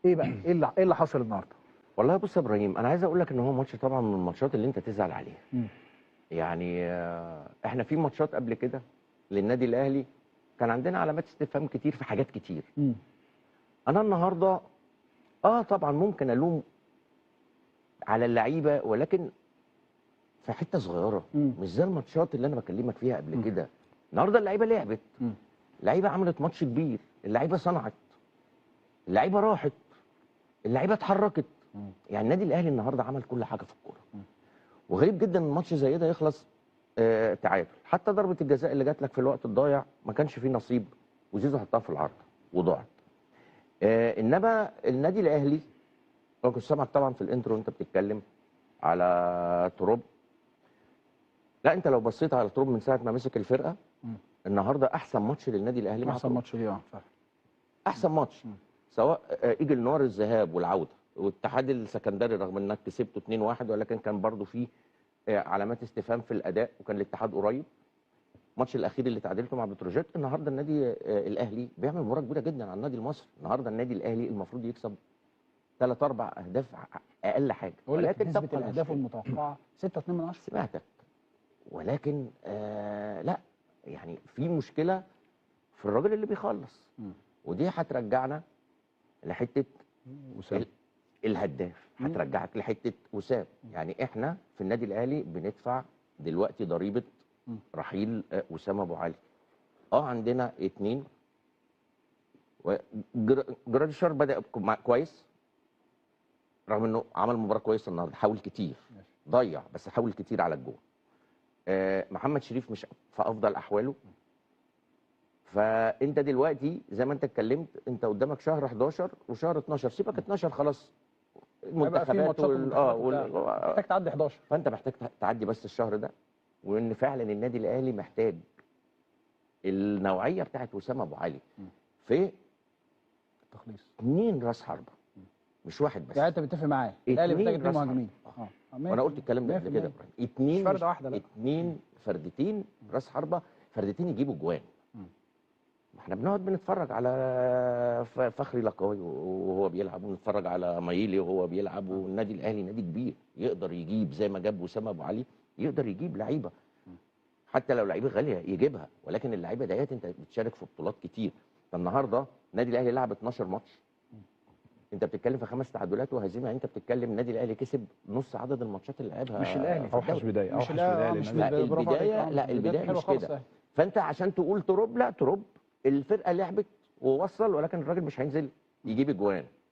ايه بقى؟ ايه اللي حصل النهارده؟ والله بص يا ابراهيم، انا عايز اقول لك ان هو ماتش طبعا من الماتشات اللي انت تزعل عليها. يعني احنا في ماتشات قبل كده للنادي الاهلي كان عندنا علامات استفهام كتير في حاجات كتير. انا النهارده طبعا ممكن الوم على اللعيبة، ولكن في حتة صغيرة، مش زي الماتشات اللي انا بكلمك فيها قبل كده. النهارده اللعيبة لعبت، اللعيبة عملت ماتش كبير، اللعيبة صنعت، اللعيبة راحت، اللعيبة اتحركت. يعني النادي الاهلي النهارده عمل كل حاجة في الكورة. وغريب جدا الماتش زي ده يخلص تعادل. حتى ضربه الجزاء اللي جات لك في الوقت الضايع ما كانش فيه نصيب، وزيزو حطها في العارضة وضاعت. انما النادي الاهلي، انا كنت سامعك طبعا في ال intro وانت بتتكلم على تروب. لا، انت لو بصيت على تروب من ساعة ما مسك الفرقة، النهارده احسن ماتش للنادي الاهلي، احسن ماتش ليه. احسن ماتش، سواء ايجل نوار الذهاب والعودة، والاتحاد السكندري رغم انك كسبته 2-1، ولكن كان برضو فيه علامات استفهام في الاداء، وكان الاتحاد قريب. الماتش الاخير اللي تعادلته مع بتروجيت. النهارده النادي الاهلي بيعمل مباراة كبيرة جدا على النادي المصري. النهارده النادي الاهلي المفروض يكسب 3-4 اهداف اقل حاجة، ولكن نسبه الاهداف المتوقعة 6.2. سمعتك، ولكن لا، يعني في مشكلة في الراجل اللي بيخلص. ودي هترجعنا لحته وسام الهداف، هترجعك لحته وسام. يعني احنا في النادي الاهلي بندفع دلوقتي ضريبة رحيل وسام ابو علي. عندنا 2، جراديشار بدا كويس، رغم انه عمل مباراة كويسة النهارده، حاول كتير، ضيع بس حاول كتير على الجول. محمد شريف مش في افضل احواله. فانت دلوقتي زي ما انت اتكلمت، انت قدامك شهر 11 وشهر 12، سيبك 12 خلاص المنتخبات محتاج تعدي 11، فانت محتاج تعدي بس الشهر ده. وان فعلا النادي الاهلي محتاج النوعية بتاعت وسام ابو علي في التخليص، 2 راس حربه مش واحد بس. يعني انت بتتفق معايا الاهلي محتاج 2 مهاجمين؟ وانا قلت الكلام ده قبل كده، 2 مش فرده واحدة، لا 2 فردتين راس حربه، فردتين يجيبوا جوان. احنا بنقعد بنتفرج على فخري لقاي وهو بيلعب، ونتفرج على مايلي وهو بيلعب. والنادي الاهلي نادي كبير، يقدر يجيب زي ما جاب وسام ابو علي، يقدر يجيب لعيبة، حتى لو لعيبة غالية يجيبها، ولكن اللعيبة ديت انت بتشارك في بطولات كتير. فالنهارده النادي الاهلي لعب 12 ماتش، انت بتتكلم في 5 تعادلات وهزيمة. انت بتتكلم النادي الاهلي كسب نص عدد الماتشات اللي لعبها. مش الاهلي اوحش بداية، اوحش بداية. مش البداية، لا البداية مش كده. فانت عشان تقول تروب، لا تروب الفرقة لعبت ووصل، ولكن الراجل مش هينزل يجيب اجوان.